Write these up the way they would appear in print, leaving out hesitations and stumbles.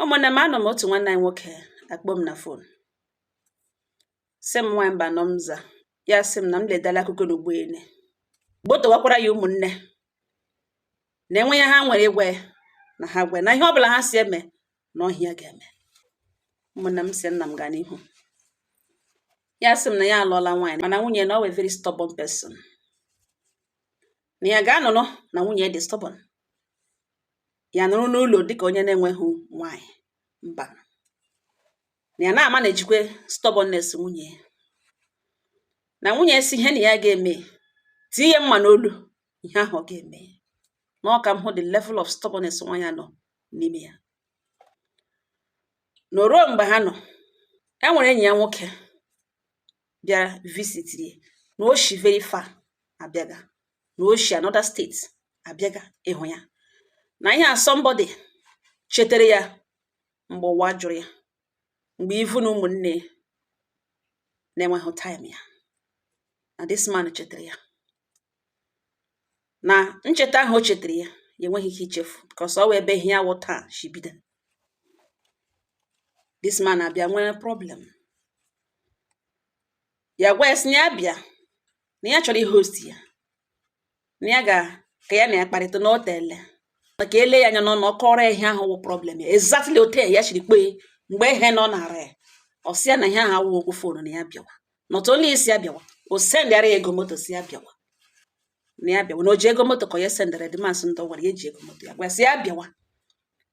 Ụmụnne m, anọ m otu nwanne anyị nwoke akpọ m na phone, sị m, nwaanyị mba nọ m za. Ya sị m na m ledala akụkọ n'ugbo ene gbotowakwara ya ụmụnne na enwe ya ha nwere igwe na ha gwe na ihe ọbụla ha si eme na ọhịa ga-eme. Ụmụnne m, si nna m gaa n'ihu. Ya sị m na ya alụọla nwaanyị, mana nwunye na ọ wee very stubborn person, na ya ga-anọrọ na nwunye dị stubborn, ya nọrọ n'ụlọ dịka onye na-enweghị nwaanyị mba, na ya na-ama na-ejikwe stubbornness nwunye ya, na nwunye si ihe na ya ga-eme, tinye mma n'olu, ihe ahụ ọ ga-eme, na ọ ka m hụ the level of stubbornness nwaanyị nọ n'ime ya. Na ruo mgbe ha nọ, e nwere enyi ya nwoke bịara visitiri, na o shi very far abịaga, na o shi another state abịaga ịhụ ya, na ihe a somebody chetere ya mgbe ụwa jụrụ ya, mgbe ivu na ụmụnne na-enweghị time ya, na this man chetara ya, na ncheta ahụ o chetara ya, ya enweghị ike ichefu, because ọ wụ ebe ihe ya wụ taa shi bido. This man abịa nwee problem, ya gwa ya sị na ya bịa, na ya chọrọ ihost ya, na ya ga ka ya na ya kparịta na o tele maka ele ya anya n'ọnụ, ọ kọrọ ya ihe ahụ wụ problem ya, exactly otu ya shiri kpee mgbe ihe nọ nara ya. Ọ sị ya na ihe ahụ awụ okwu phone, na ya bịawa. Not only isi ya bịawa, o sendịara ya ego moto, si ya bịawa, na ya bịawa, na o ji ego moto ka ya sendịrị the man, sị ndị gwara ya eji ego moto. Ya gwa sị ya bịawa,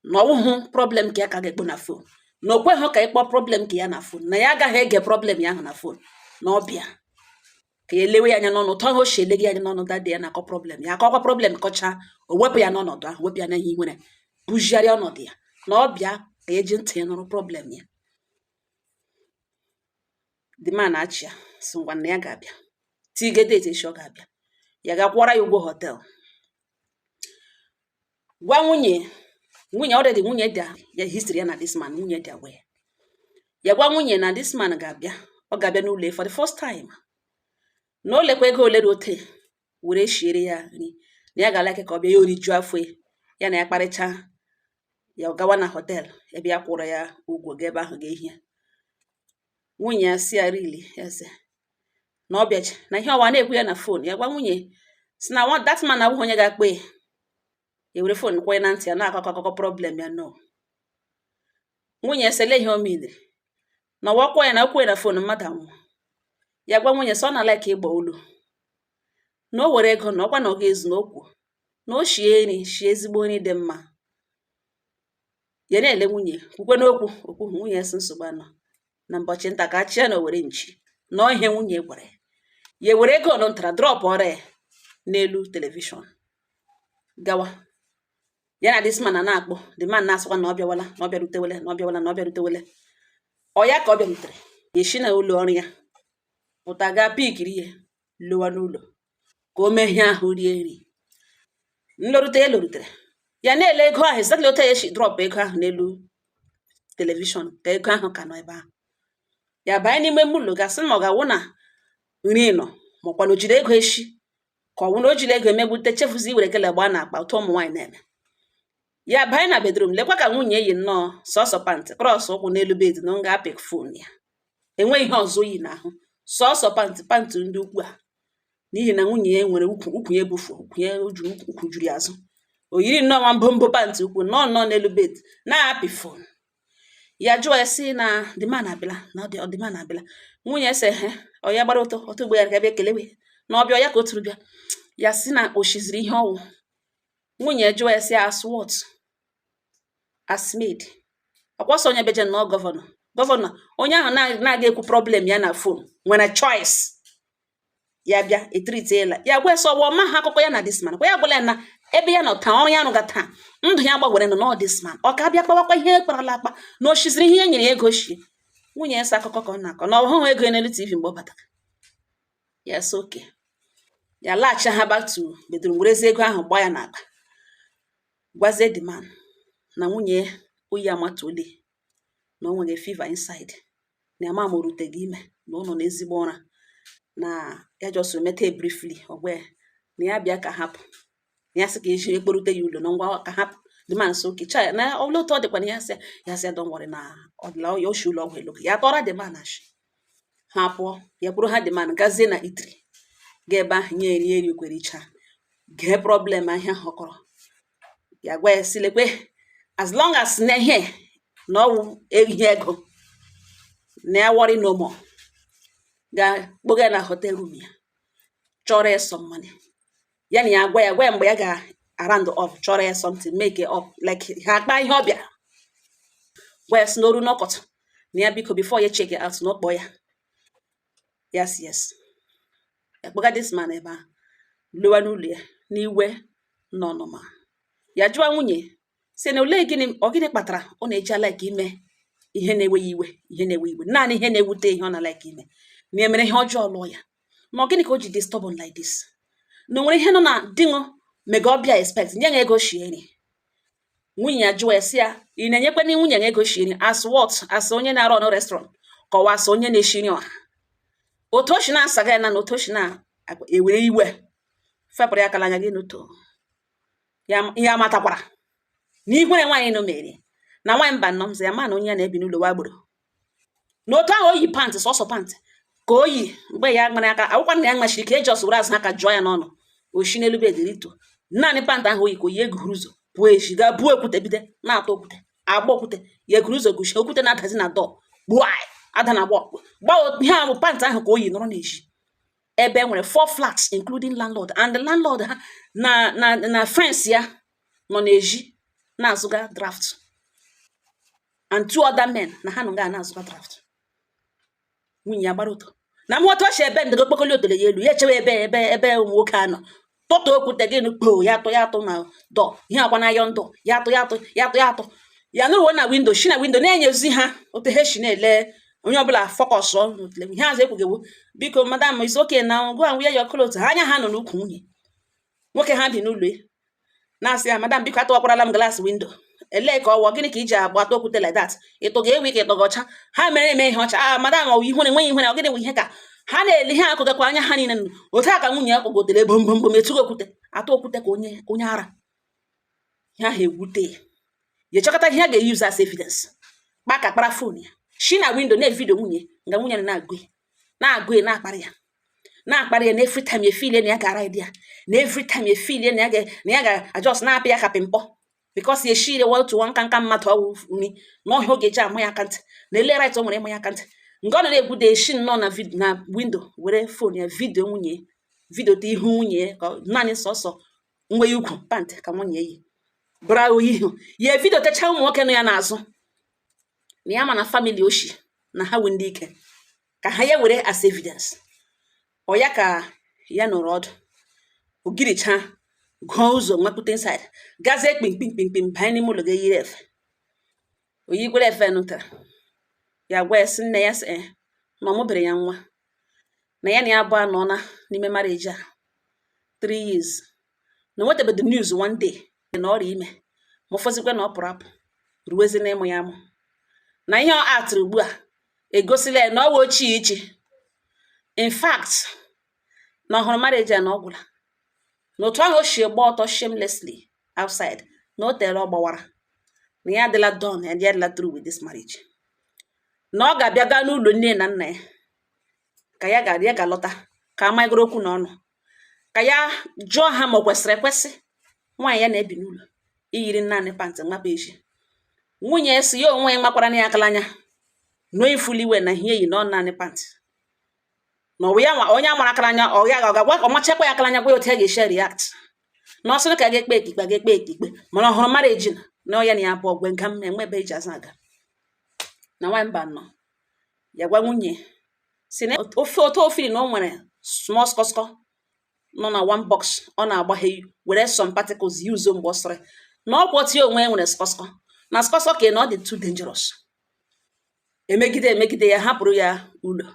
na ọwụhụ problem ka ya ka ga-ekpo na phone, na o kweghị ka ịkpọ problem ka ya na phone, na ya agaghị ege problem ya ahụ na phone, na ọ bịa ka ya elewe ya anya n'ọnụ ụtọ ahụ o si ele gị anya n'ọnụ dadị ya na-akọ problem ya, akọkwa problem kọcha, o wepụ ya n'ọnọdụ ahụ, wepụ ya n'ihe ihere, buzigharịa ọnọdụ ya, na ọ bịa ka eji ntị ya nụrụ problem ya. The man achị ya, sị ngwa, na ya ga-abịa, tige date echi ọ ga-abịa. Ya ga-akwụọra ya ụgwọ hotel, gwa nwunye. Nwunye already, nwunye dị ya history ya na this man, nwunye dị aware. Ya gwa nwunye na this man ga-abịa, ọ ga-abịa n'ụlọ ya for the first time, na o lekwa ego ole dị ote were shiere ya nri, na ya ga-alike ka ọ bịa, ya orijuo afọ ya, ya na ya kparịcha, ya gawa na hotel ebe ya kwụrụ ya ụgwọ, ga ebe ahụ ga-ehi. Nwunye ya si ya really, ya sị na ọ bịachi na ihe ọwa na-ekwu ya na phone. Ya gwa nwunye si na that man abụghị onye ga-akpọ ya, ya were phone kwanye na ntị ya na-akọ akụkọ problem ya. No, nwunye ya sị ele ihe o miniri na ọwa ya na okwu ya na phone mmadụ anwụọ. Ya gwa nwunye sị ọ na like ịgba olu, na o were ego na ọkwa na ọ ga-ezu na okwu, na o shie nri, shie ezigbo nri dị mma. Ya na-ele nwunye kwukwe n'okwu okwu. Nwunye ya sị nsogbu anọ na mbọchị nta ka achịa na o were nchi nọọ. Ihe nwunye gwara ya, ya were ego nọ ntara drop ọrịa ya n'elu television, gawa. Ya na this man na-akpọ, the man na-asịkwa na ọ bịawala, na ọ bịarutewele, na ọ bịawala, na ọ bịarutewele. Ọ ya ka ọ bịarutere, ya esi na ụlọ ọrụ ya pụta, gaa pickiri ya, lowa n'ụlọ ka o mee ihe ahụ, rie nri. Nlorute ya lorutere, ya na-ele ego ahụ, exactly otu ya esi drop ego ahụ n'elu television, ka ego ahụ ka nọ ebe ahụ. Ya banye n'ime ụlọ, gasị ma ọ ga-awụ na nri nọ, makwa na o jiri ego eshi, ka ọ wụ na o jiri ego emegbute, chefuzi iwere kele gbaa n'akpa otu ụmụ nwaanyị na-eme. Ya banye na bedroom, lekwa ka nwunye yi nnọọ sọsọ pant, cross ụkwụ n'elu bed, na nga apị phone ya, enweghị ihe ọzọ yi n'ahụ, sọsọ pant, pant ndị ukwu a, n'ihi na nwunye ya nwere ukwu, ukwu ya ebufu, ukwu ya juru, ukwu juru ya azụ. O yiri nnọọ nwa mbombo pant ukwu nọọ nnọọ n'elu bed na-apị phone. Ya jụọ ya sị na the man abịala, na ọ dị the man abịala. Nwunye sị he, ọ ya gbara ụtọ ọtọ ugbo ya ga bịa kelewe na ọbịa ya ka o turu bịa. Ya sị na o shiziri ihe ọwụ. Nwunye jụọ ya sị, as what? As maid? Ọkwọsọ onye beje nnọọ governor, governor onye ahụ na-aga ekwu problem ya na phone nwere choice ya bịa etritiela ya. Gwa sọ ọwa ọma ha akụkọ ya na this man kwa. Ya gwala ya na ebe ya nọ taa, ọrụ ya rụga taa, ndụ ya gbanwere nọ nọ this man, ọ ka bịa kpawakwa ihe kparala akpa, na o shiziri ihe e nyere ya ego shie. Nwunye ya sị akụkọ ka ọ na-akọ, na ọ hụghị ego ya n'elu TV mgbe ọ batara. Ya sị oke ya laghachi ha back to bedroom, werezie ego ahụ gbaa ya n'akpa, gwazie the man na nwunye oyi amatuole, na o nwere fever inside, na ya ma ma o ruteghị ime, na ọ nọ n'ezigbo ụra, na ya just meta briefly. Ọ gwa ya na ya bịa ka hapụ, na ya sị ka eji ekporute ya ụlọ na ngwa ka hapụ. The man sị okay, chai, na ọbụla otu ọ dịkwa na ya sị ya, sị ya don't worry, na ọ dịla ya oshi ụlọ ọgwụ elu ya tọrọ the man ashị. Ha pụọ, ya kwuru ha, the man gazie na itiri ga ebe ahụ nye eri eri okwericha gee problem ahịa ha kọrọ ya. Gwa ya sị lekwe, as long as na ihe na ọwụ ihe ego na ya, worry no more. Ga kpoga ya na hotel room, ya chọrọ ya some money, ya na ya gwa ya, gwa ya mgbe ya ga-around up, chọrọ ya something, make it up like ha akpa ihe ọ bịara. Gwa ya sị n'oru n'ọkọtụ na ya biko, before ya check out, na ọ kpọọ ya. Yes, ya kpọga this man ebe ahụ, lewa n'ụlọ ya n'iwe na ọnụma. Ya jụọ nwunye sị na olee gịnị, ọ gịnị kpatara ọ na-eji a-like ime ihe na-ewe ya iwe, ihe na-ewe iwe, naanị ihe na-ewute ihe ọ na-a-like ime, na emere ihe ọjọọ lụọ ya, na ọ gịnị ka o ji dị stubborn like this, na o nwere ihe nọ na di ṅụ mega ọbịa expect nye ya ego shie nri. Nwunye ya jụọ ya sị ya, ị na-enyekwa na nwunye ya ego shie nri as what? As onye na-arụ ọnụ restaurant, kọwa as onye na-eshi nri ọha? Otu o si na-asaga ya na otu o si na-ewere iwe fepụrụ ya akala anya gị n'otu ya, ihe amatakwara na ihure nwaanyị nọ mere na nwaanyị mba nnọọ ya ma na onye ya na-ebi n'ụlọ wa gboro na otu ahụ o yi pant, sọsọ pant ka o yi mgbe ya mara aka akwụkwọ na ya machiri ka eji ọsọ were azụ aka jụọ ya n'ọnụ, o shi n'elu bed rito, naanị pant ahụ o yi ka o yi eguru ụzọ pụọ echi, gaa buo okwute, bido na-atụ okwute, agba okwute, ya eguru ụzọ guchie okwute na-adazi na dọọ gbuo ada na agba gba ihe ahụ. Pant ahụ ka o yi nọrọ n'ezi ebe e nwere four flats, including landlord, and the landlord ha na friends ya nọ n'ezi na-azụga draft, and two other men na ha nọ ga na-azụga draft. Nwunye ya gbara ụtọ na m otu o si ebe ndịgo okpokoli otele ya elu, ya echewe ebe ụmụ nwoke anọ tụtụ okwute gị kpoo ya atụ ya atụ na dọ ihe akwa na ayọ ndụ ya atụ ya atụ ya atụ ya atụ ya nụrụ na window, shi na window na-enyezi ha otu ha si na-ele onye ọbụla focus ihe azụ ekwugewo, "Biko madam, is okay na go and wear your clothes." Ha anya ha nọ n'ukwu nwunye nwoke ha bi n'ụlọ ya, na-asị ya, "Madam, biko, atụwakwarala m glass window. Elee ka ọwọ gịnị ka iji agba atụ okwute like that? Ịtụ ga-ewe ka ịtụ gị ọcha?" Ha mere eme ihe ọcha. "Ah, madam, ọ ihure nweghị ihure, ọ gịnị bụ ihe ka ha na-ele ihe akụgakwa anya ha niile nụ?" Otu a ka nwunye ya kpọgotere bom bom bom, etugo okwute, atụ okwute ka onye ara. Ihe ahụ ewute ya, ya echekọta ihe a ga-use as evidence, kpa ka kpara phone ya, shi na window na-evideo nwunye nga nwunye na-agụ ya, na-agụ ya, na-akparị ya, na-akparị ya, na every time ya feel na ya ga-ara ya, na every time ya feel na ya ga-ajọs na-apị ya ka pimple, because ya eshire otu nwa nka nka mmadụ ọwụ nri na ọhịa oge eji ama ya aka ntị na ele right o nwere ịma ya aka ntị. Nga ọ nọ na-egwude eshi nnọọ na na window were phone ya video nwunye, video te ihu nwunye ka naanị sọsọ nwe ukwu pant ka nwunye yi bụra ihu ya, video techa ụmụ nwoke nọ ya n'azụ, na ya ma na family oshi na ha wụ ndị ike ka ha ya were as evidence. Ọ ya ka ya nọrọ ọdụ ogiricha gụọ ụzọ nwepụta inside, gazie kpimkpimkpimkpim banye n'ime ụlọ ga-eyiri efe oyikwere efe nụtara ya, gwa ya sị nne ya sị na ọ mụbere ya nwa, na ya na ya abụọ anọọna n'ime marriage a 3 years, na o nwetabeghị news one day na ọrịa ime, ma ụfọzikwa na ọ pụrụ apụ ruwezi na ịmụ ya amụ, na ihe ọ atụrụ ugbu a egosila ya na ọ wụ ochie ichi. In fact, na ọ hụrụ marriage a na ọ gwụla, na otu ahụ o si gba ọtọ shamelessly outside, na o tere ọ gbawara, na ya adịla done and ya adịla through with this marriage, na ọ ga-abịa gaa n'ụlọ nne na nna ya ka ya ga ya ga-alọta ka amaghịrị okwu na ọnụ, ka ya jụọ ha ma ọ kwesịrị ekwesị nwaanyị ya na-ebi n'ụlọ iyiri naanị pant mapụ echi. Nwunye si ya onwe ya makwara na ya akala anya knowing fully well na ihe yi na ọ naanị pant, na ọ bụ ya nwa onye amara akara anya, ọ ya ọ ga-agwa ọ machakwa ya akara anya, gwa ya otu ya ga-esi react, na ọ sịrị ka a ga-ekpe ekikpe, a ga-ekpe ekikpe, mana ọ hụrụ marriage na ọ ya na ya abụọ gwe nga m enwe ebe eji azụ aga. Na nwaanyị mba nọ ya gwa nwunye si na ofe otu ofili na o nwere small skọskọ nọ na one box, ọ na-agbaghe were some particles use mgbe ọ sịrị na ọ kwọtie onwe ya nwere skọskọ na skọskọ ka na ọ dị too dangerous. Emegide emegide ya, hapụrụ ya ụlọ,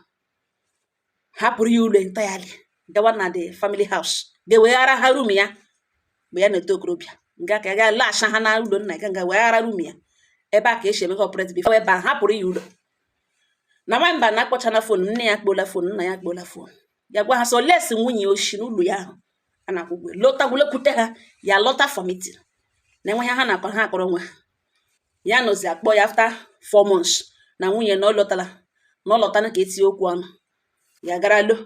hapụrụ ya ụlọ entirely, gawa na the family house, ga-eweghara ha room ya mgbe ya na-eto okorobịa, nga ka ya ga laghachi ha na ụlọ nna ya, nga weghara room ya ebe a ka esi emega operate before ebe a hapụrụ ya ụlọ. Na nwamba na-akpọcha na phone, nne ya kpola phone, nna ya kpola phone, ya gwa ha so lesi nwunye oshi n'ụlọ ya ahụ a na-akwụ ụgwọ lọta, gwulekwute ha, ya lọta for meeting. Na enwe ha na-akọ, ha akọrọ onwe ha. Ya nọzi akpọ ya after 4 months na nwunye na ọ lọtala, na ọ lọtana ka etinye okwu ọnụ. Ya gara lo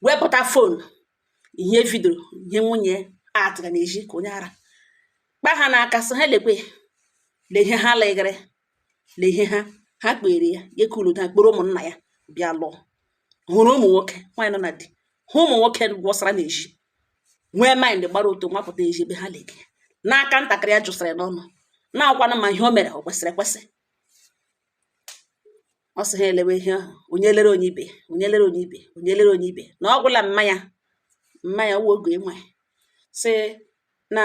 wepụta phone, ihe video, ihe nwunye atịga na-eji ka onye ara kpa ha n'aka, sị ha lekwe, lee ihe ha legịrị, lee ihe ha kpere ya. Ya ekulu ha kpọrọ ụmụnna ya bịa lụọ, hụrụ ụmụ nwoke. Nwaanyị nọ na di hụ ụmụ nwoke gwọsara na-eji nwee mind gbara oto mapụta ezi ebe ha lege n'aka. Ntakịrị ya jụsịrị n'ọnụ na-akwanụ ma ihe o mere o kwesịrị ekwesị. Ọ sị ha elewe ihe ahụ, onye lere onye ibe, onye lere onye ibe, onye lere onye ibe, na ọ gwụla mmanya mmanya wụ oge nwaanyị sị na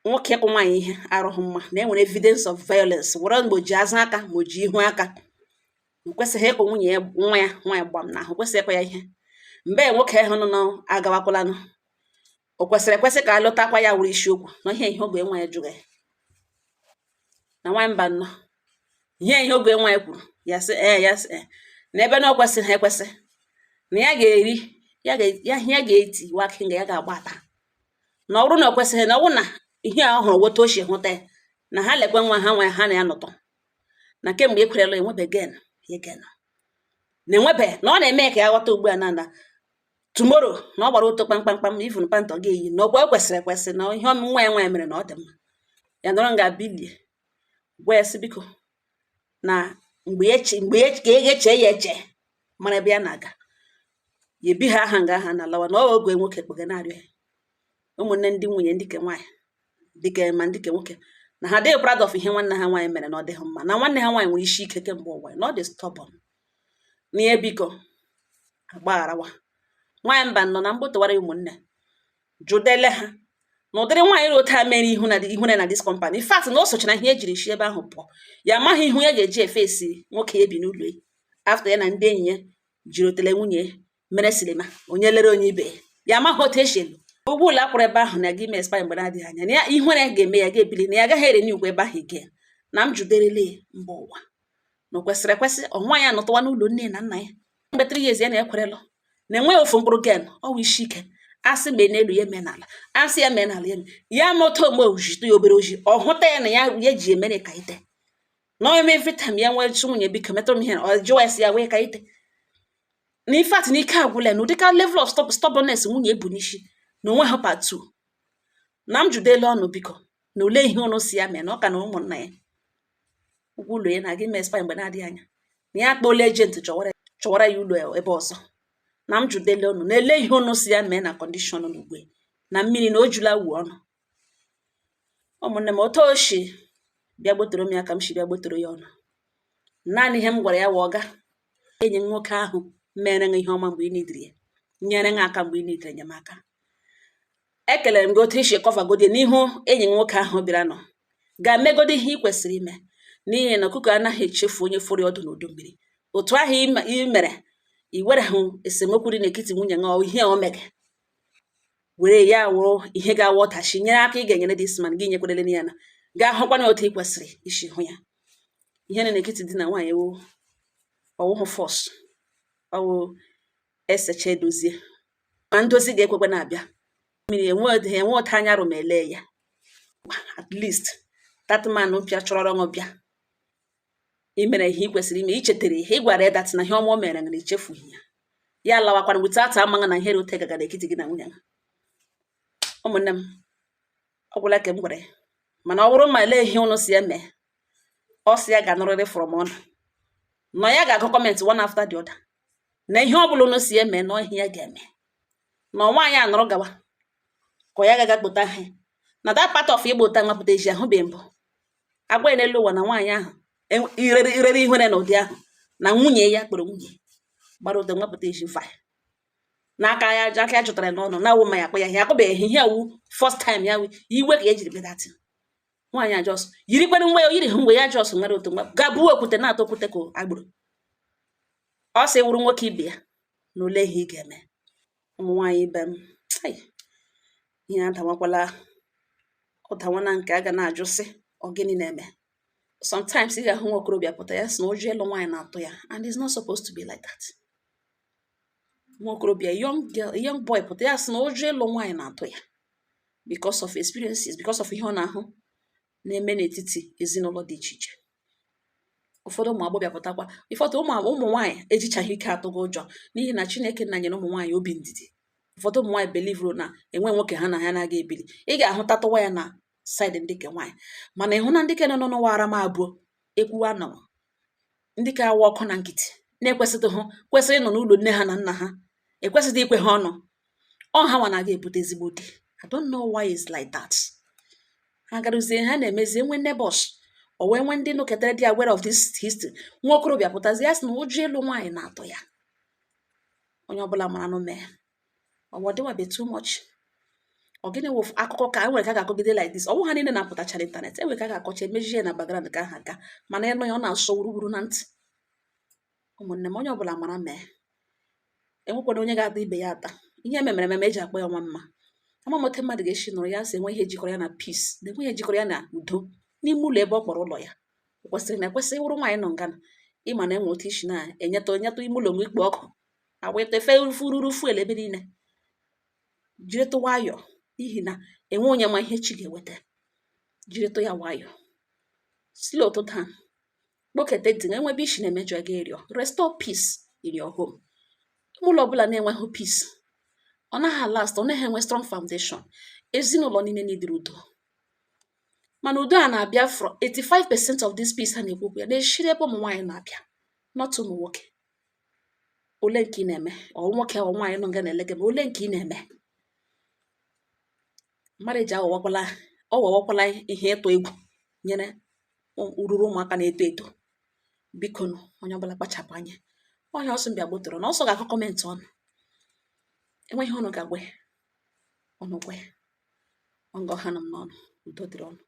nwoke ịkụ nwaanyị ihe arụghị mma, na enwere evidence of violence were mgbe o ji azụ aka ma o ji ihu aka. O kwesịghị ịkụ nwunye ya, nwa ya nwaanyị gbam n'ahụ, o kwesịghị ịkụ ya ihe. Mgbe nwoke ahụ nọ agawakwalanụ, o kwesịrị ekwesị ka a lụtakwa ya, wuru isiokwu na ihe oge nwa ya jụrụ ya na nwaanyị mba nnọọ. Ihe oge nwa ya kwuru, ya sị ee, ya sị ee, na ebe na o kwesịghị ekwesị na ya ga-eri ya ga ya ya ga-eti aka nga ya ga-agba ata, na ọ bụrụ na o kwesịghị, na ọ bụrụ na ihe a ọ hụrụ wotu o si hụta ya, na ha lekwe nwa ha nwa ha na ya nọtọ na kemgbe ekwerela enwebe gen again, na enwebe na ọ na-eme ka ya ghọta ugbu a na tomorrow na ọ gbara ụtọ kpamkpamkpam, even pant ọ ga-eyi, na ọkwa ekwesịrị ekwesị, na ihe nwa ya nwaanyị mere na ọ dị mma. Ya nọrọ nga bilie gwa ya sị biko, na mgbe ya mgbe ya ka e ga-eche ya eche mara ebe ya na-aga, ya ebi ha aha nga aha na alawa, na ọ oge nwoke kpega na-arịọ ya ụmụnne ndị nwunye, ndị ke nwaanyị dịka ma ndị ke nwoke, na ha adịghị proud of ihe nwanne ha nwaanyị mere, na ọ dịghị mma, na nwanne ha nwaanyị nwere isi ike kemgbe ụwa, na ọ dị stubborn, na ihe biko agbagharawa. Nwaanyị mba nọ na mgbotowara ya ụmụnne jụdele ha na ụdịrị nwaanyị rụ otu a mere ihu na ihu na this company. In fact, na o sochara ihe ejiri si ebe ahụ pụọ, ya amaghị ihu ya ga-eji efe esi nwoke ya bi n'ụlọ ya after ya na ndị enyi ya jiri otele nwunye mere cinema, onye lere onye ibe ya. Ya amaghị otu esi elu ụgwọ ụlọ akwụrụ ebe ahụ na gị ime expire mgbe na-adịghị anya, na ya ihere ga-eme ya ga-ebili, na ya agaghị ere n'ikwu ebe ahụ again. Na m juderele mba ụwa na o kwesịrị ekwesị ọ nwaanyị anọtụwa n'ụlọ nne na nna ya mgbe 3 years ya na ekwerelụ na enweghị ofu mkpụrụ gen ọwụ isi ike, asị mee n'elu ya mee n'ala, asị ya mee n'ala ya mee ya mụta ogbe ojitụ ya obere oji ọ hụta ya na ya ya ji emere ka ite na ọ eme every time ya nwee chi nwunye biko metụrụ m ihe, ọ jụwa ya sị ya wee ka ite. Na in fact, na ike agwụla na ụdịka level of stubbornness nwunye ebu n'isi na onwe ha part 2. Na m judelu ọnụ biko, na olee ihe ụnụ si ya mee, na ọ ka na ụmụnna ya ụgwọ ụlọ ya na-aga ime expire mgbe na-adịghị anya, na ya akpọọla agent chọwara ya ụlọ ebe ọzọ. Na m judele ọnụ na ele ihe ụnụ si ya mee na condition n'ugbe na mmiri na o jula wu ọnụ. Ụmụnne m, otu o si bịa gbotoro m ya ka m si bịa gbotoro ya ọnụ. Naanị ihe m gwara ya wa ọga enyi m nwoke ahụ mere ihe ọma mgbe ị nidiri ya, nyere m aka mgbe ị nidiri enyemaka. Ekelere m gị otu isi kọfagodi n'ihu enyi m nwoke ahụ bịara nọ ga-emegodi ihe ị kwesịrị ime, n'ihi na ọkụkọ anaghị echefu onye fọrọ ọdụ n'udu mmiri. Otu ahụ ị mere i were hụ esemokwu dị n'etiti nwunye gị, ọ ihe o mege were ya wụrụ ihe ga-awa ọdachi nyere aka ị ga-enyere this man gị nyekwarele ya, na ga-ahụkwana otu ị kwesịrị isi hụ ya. Ihe nọ n'etiti di na nwaanyị wụ ọwụhụ force, ọwụ esecha edozie, ma ndozi ga-ekwekwe na-abịa mmiri enwe otu anya rụ ma ele ya. At least that man bịa chọrọ ọṅụ bịa i mere ihe ị kwesịrị ime, i chetara ihe ị gwara ya that na ihe ọma o mere na ichefughị ya, ya lawakwana without amaghị na ihe rute gaga n'etiti gị na nwunye gị. Ụmụnne m, ọ gwụla ka m gwara ya, mana ọ bụrụ ma ele ihe ụnụ si eme, ọ sị ya ga-anụrịrị from ọnụ nọ ya ga-agụ comment one after the other, na ihe ọ bụla ụnụ si eme na ihe ya ga-eme na nwaanyị a nụrụ gawa ka ya gaga kpụta ha na that part of igba ụta nwapụta eji ahụbeghị mbụ agwa ya n'elu ụwa, na nwaanyị ahụ irere irere ihere na ụdị ahụ na nwunye ya kpọrọ nwunye gbara ụta nwapụta eji va n'aka ya, aka ya jụtara n'ọnụ na awụ ma ya akpọ ya, ya akpọbeghị ihe awụ first time ya iwe ka e jiri bịa that nwaanyị a just yirikwana nwa ya o yiri hụ mgbe ya just nwere otu nwa ga buo okwute na-atọ okwute ka agboro. Ọ sị wụrụ nwoke ibe ya na ole ihe ị ga-eme. Ụmụ nwaanyị ibe m, ai, ihe adawakwala ọ dawana nke a ga na-ajụ sị ọ gịnị na-eme. Sometimes ị ga-ahụ nwa okorobịa pụta ya sị na ụjọ ịlụ nwaanyị na-atụ ya, and it's not supposed to be like that. Nwa okorobịa, young girl, young boy pụta ya sị na ụjọ ịlụ nwaanyị na-atụ ya. Because of experiences, because of ihe ọ na-ahụ na-eme n'etiti ezinụlọ dị iche iche. Ụfọdụ ụmụ agbọghọbịa pụtakwa, ụfọdụ ụmụ nwaanyị ejichaghị ike atụgo ụjọ, n'ihi na Chineke nna nyere ụmụ nwaanyị obi ndidi. Ụfọdụ ụmụ nwaanyị believuru na enwe nwoke ha na ha na-aga ebili. Ị ga-ahụtatụwa ya na side ndị ke nwaanyị, mana ịhụ na ndị ke nọ n'ụwa ara m abụọ ekwuwa nọ, ndị ka awa ọkụ na nkịtị na-ekwesịghị hụ kwesịrị ịnọ n'ụlọ nne ha na nna ha, ekwesịghị ikwe ha ọnụ. Ọ ha nwa na-aga ebute ezigbo di. I don't know why it's like that. Ha garuzie, ha na-emezi enwe neighbors o wee nwee ndị nọketere dị aware of this history. Nwa okorobịa pụtazi, ya sị na ụjọ ịlụ nwaanyị na-atụ ya. Onye ọbụla mara nụ mee ọwa dịwabe too much. Ọ gịnị wụ akụkọ ka enwere ka a ga-akọgide like this? Ọwụ ha niile na-apụtachara internet, enwere ka a ga-akọcha emejie na background ka aha ga, mana ịnụ ya, ọ na-asọ wuruwuru na ntị. Ụmụnne m, onye ọbụla mara mee, enwekwana onye ga-ata ibe ya ata. Ihe memere ememe eji akpọ ya nwa mma. Ama m otu mmadụ ga-esi nụrụ ya sị enwe ihe jikọrọ ya na peace, na enwe ihe jikọrọ ya na udo n'ime ụlọ ebe ọ kpọrọ ụlọ ya. O kwesịrị na ekwesị ịwụrụ nwaanyị nọ ngana ịma na enwe otu isi na-enyetụ enyetụ ime ụlọ nwe ikpo ọkụ aweta efe fururu fuel ebe niile. Jiritụ nwayọọ, n'ihi na enwe onye ma ihe chi ga-eweta. Jiritụ ya nwayọọ, slow to down, kpokete dị enwebe isi na-emejọ gị, ịrịọ restore peace in your home. Ụlọ ọbụla na-enweghị peace, ọ naghị last, ọ naghị enwe strong foundation. Ezinụlọ niile n'idiri udo, mana udo a na-abịa from 85% of this peace ha na-ekwu okwu ya na-eshiri ebe ụmụ nwaanyị na-abịa, not ụmụ nwoke. Ole nke ị na-eme? Ọ nwoke, ọ nwaanyị nọ nga na-ele gị, ma ole nke ị na-eme? Marriage aghọwakwala, ọ ghọwakwala ihe ịtụ egwu nyere ururu ụmụaka na-eto eto. Biko nụ, onye ọbụla kpachapụ anya. Ọhịa ọsọ mbịa gbotoro na ọsọ ga-akọ comment ọnụ, enweghị ọnụ ga-agwa ọnụ gwa ọngọ ha nọ m n'ọnụ. Udo dịrị ọnụ.